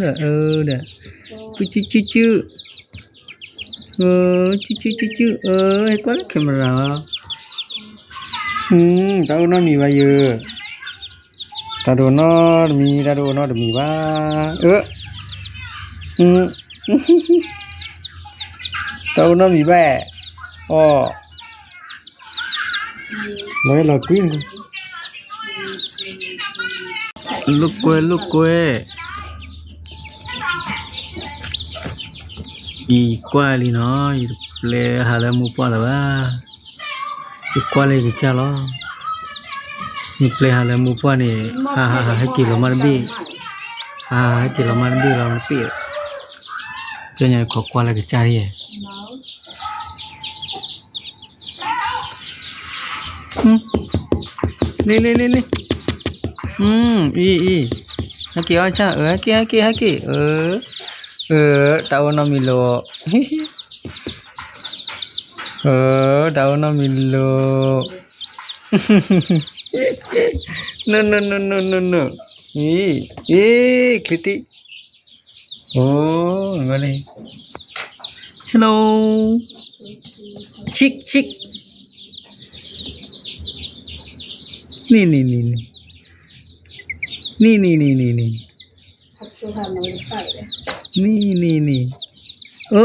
ເດີ ເອີເດີ ປຶຈຶຈຶຈຶ ເອີ ຈຶຈຶຈຶຈຶ ເອີ ເຮັດກວ່າແຄເມຣາ ອືມ ຕາໂອນອນມີວາເຢີ ຕາໂດນອນມີ ຕາໂດນອນມີວາ ເອີ ອືມ ຕາໂອນອນມີແບ ອໍ ລອຍລອຍກຸ້ຍ ລູກກ້ວຍ ລູກກ້ວຍ ອີກວ່າລີເນາະ ອີແປຫາແລະໝູ່ປ້ອນລະວ່າ ອີກວ່າລີກະຈາລອ ອີແປຫາແລະໝູ່ປ້ອນນີ້ ຫາ ຫາ ຫາໃຫ້ກິນລະມາດບີ ຫາໃຫ້ກິນລະມາດບີລະມາດປີ ເຈົ້າໃຫຍ່ຂໍກວ່າລະກະຈາເດ. ອືມ ນີ້ໆໆໆ ອືມ ອີ ອີ ຮາກິ ເອົາຊະ ເອີ ຮາກິ ຮາກິ ຮາກິ ເອີ ເອີ ຕາໂອນອນມີໂລ ເອີ ຕາໂອນອນມີໂລ ໂນ ໂນ ໂນ ໂນ ໂນ ນີ້ ອີ ຄລິຕິ ໂອ້ ມາເລີຍ ເຮລໂລ ຊິກ ຊິກ ນີ້ໆໆໆ ນີ້ໆໆໆ ນີ້ ນີ້ໆໆ ເອີ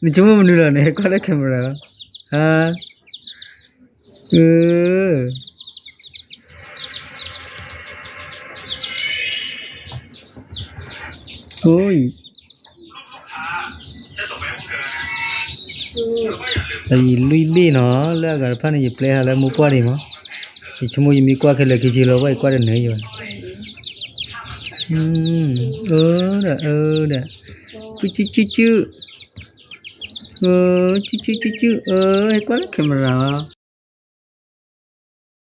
ນີ້ຈະມາເບິ່ງດູລະ ນີ້ ກວ່າແຄເມຣາ ຮະ ເອີ ໂອ້ຍ ໄປລຸຍເບເນາະ ແລ້ວກະພານະເຢແປຫາແລະໝູ່ປ້ອນເດມາ ຊິຊະໂມຍມີກວ່າແຄ່ເຫຼືອຄືຊິລອໄວ້ກວ່າເດີເນີຢູ່ ອືມ ເອີ ເດີ ເອີ ເດີ ປຶຈຶຈຶຈຶ ເອີ ຈຶຈຶຈຶ ເອີ ເຮັດກວ່າແຄເມຣາ